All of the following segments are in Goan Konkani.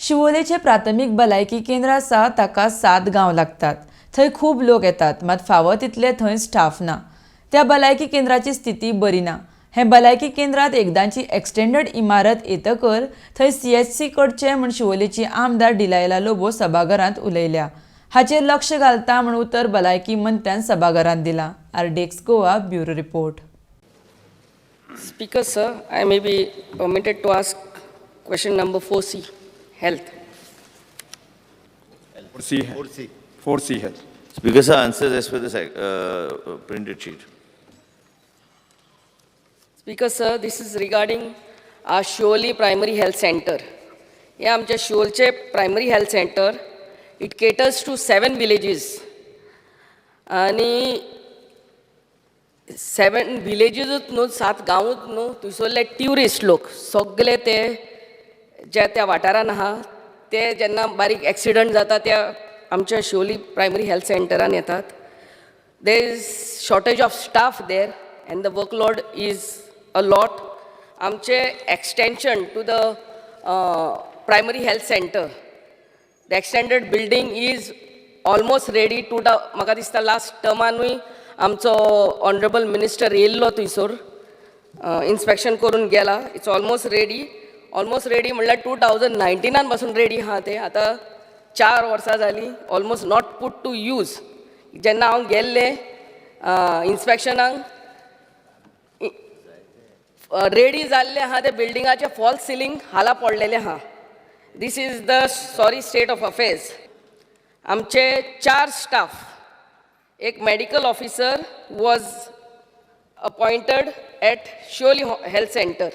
शिवोलेचें प्राथमीक भलायकी केंद्र आसा ताका सात गांव लागतात. थंय खूब लोक येतात, मात फावो तितले थंय स्टाफ ना. त्या भलायकी केंद्राची स्थिती बरी ना. हें भलायकी केंद्रात एकदांची एक्सटेंडड इमारत येतकर थंय सीएचसी करचें म्हूण शिवोलेची आमदार डिलायला लोबो सभाघरांत उलयल्या. हाचेर लक्ष घालता म्हूण उतर भलायकी मंत्र्यान सभाघरांत दिलां. RDX Goa, bureau report. Speaker, sir, I may be permitted to ask question number 4C, health. 4C. 4C. 4C health. Speaker sir, answers as per the printed sheet. Speaker, sir, this is regarding our Siolim Primary Health Center. हे आमच्या शिवोलचे primary health center, it caters to seven villages आनी सेवन विलेजीजूच न्हू, सात गांवूच न्हू, थंयसरले ट्युरिस्ट लोक सगळे ते जे त्या वाठारान आहा, ते जेन्ना बारीक एक्सिडंट जाता, त्या आमच्या शिवोली प्रायमरी हेल्थ सेंटरान येतात. There is shortage of staff there and the workload is a lot. आमचे extension to the primary health center, the extended building is almost ready to the, म्हाका दिसता लास्ट टर्मानूय आमचो ऑनरेबल मिनिस्टर येयल्लो थंयसर, इन्स्पेक्शन करून गेला. It's almost ready. Almost ready म्हणल्यार 2019नान पासून रेडी आहा तें. आतां 4 वर्सां जालीं, almost not put to use. जेन्ना हांव गेल्लें इन्स्पेक्शनाक, रेडी जाल्लें आहा ते बिल्डिंगाचें फॉल्स सिलींग हाला पडलेलें आहा. This is the sorry state of affairs. आमचे चार स्टाफ, एक medical officer was appointed at Siolim health center,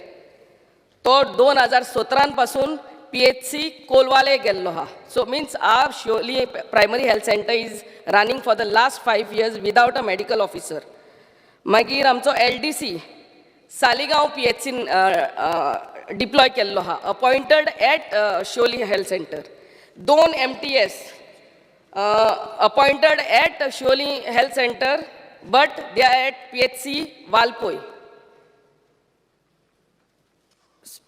तो 2017 पासून पीएचसी कोलवाले गेल्लो आहा. So means our Siolim primary health center is running for the last 5 years without a medical officer. मागीर आमचो एलडीसी सालिगांव पीएचसीन डिप्लॉय केल्लो आहा, appointed at Siolim health center. दोन MTS appointed at Siolim health center, but they are at PHC Valpoi.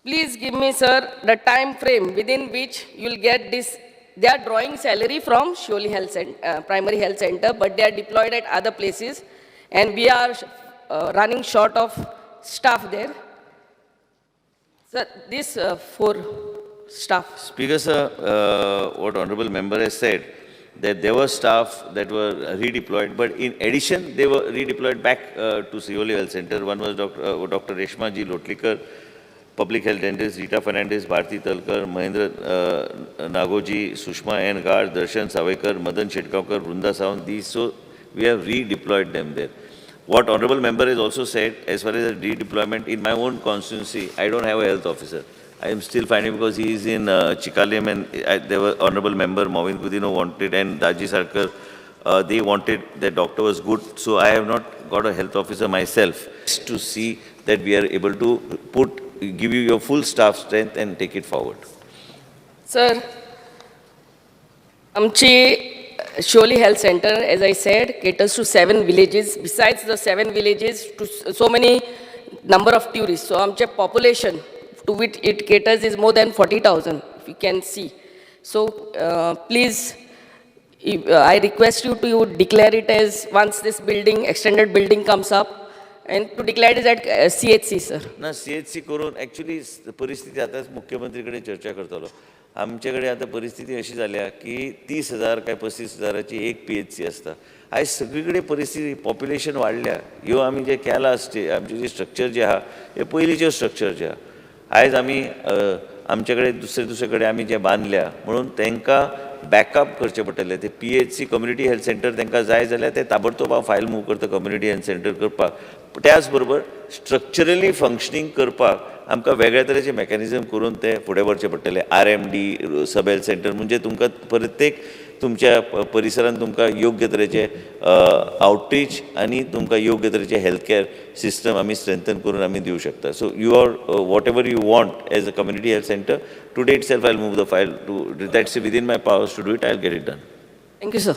Please give me, sir, the time frame within which you'll get this. They are drawing salary from Siolim Health Center, Primary Health Center, but they are deployed at other places, and we are running short of staff there. Sir, this four staff. Speaker sir, what honorable member has said, that there were staff that were redeployed, but in addition, they were redeployed back to Siolim Health Center. One was Dr. Reshma G. Lotlikar, Public Health Dentist, Rita Fernandez, Bharti Talkar, Mahendra Nagoji, Sushma N. Gar, Darshan Savekar, Madan Shetgaonkar, Vrunda Sawant. These, so we have redeployed them there. What honorable member has also said, as far as the redeployment, in my own constituency, I don't have a health officer. I am still finding because he is in Chicalim and there were honorable member Mauvin Godinho wanted and Daji Sarkar, they wanted, the doctor was good. So I have not got a health officer myself to see that we are able to give you your full staff strength and take it forward. Sir, आमची Siolim Health Center, as I said, caters to seven villages. Besides the seven villages, to so many number of tourists. So आमचे population to which it caters is more than 40,000, if you can see. So please, if, I request you to declare it as, once this building, extended building comes up, and to declare it at CHC, sir. ना, सीएचसी करून ॲक्च्युली परिस्थिती आतांच मुख्यमंत्री कडेन चर्चा करतलो. आमचे कडेन आतां परिस्थिती अशी जाल्या की 30,000 काय 35 हजाराची एक पीएचसी आसता. आयज सगळी कडेन परिस्थिती, पॉप्युलेशन वाडल्या. ह्यो आमी जे केला स्टे, आमचे जे स्ट्रक्चर जे आहा, हे पयलींच्यो स्ट्रक्चर जे आहा. आयज आमी आमचे कडेन दुसरे दुसरे कडेन आमी जे बांदल्या म्हणून तांकां बॅकअप करचें पडटलें. ते PHC, community health centre तांकां जाय जाल्यार ते ताबडतोब हांव फायल मूव करता कम्युनिटी हेल्थ सेंटर करपाक. त्याच बरोबर स्ट्रक्चरली फंक्शनींग करपाक आमकां वेगळ्या तरेचे मॅकॅनिजम करून ते फुडें व्हरचें पडटलें. RMD, sub health center, म्हणजे तुमकां प्रत्येक तुमच्या परिसरान तुमकां योग्य तरेचे आउटरीच आनी तुमकां योग्य तरेचे हेल्थ केअर सिस्टम आमी स्ट्रेंथन करून आमी दिवं शकता. So you are, whatever you want as a community health center, today itself I move the file to, that's within my powers to do it, I get it done. Thank you, sir.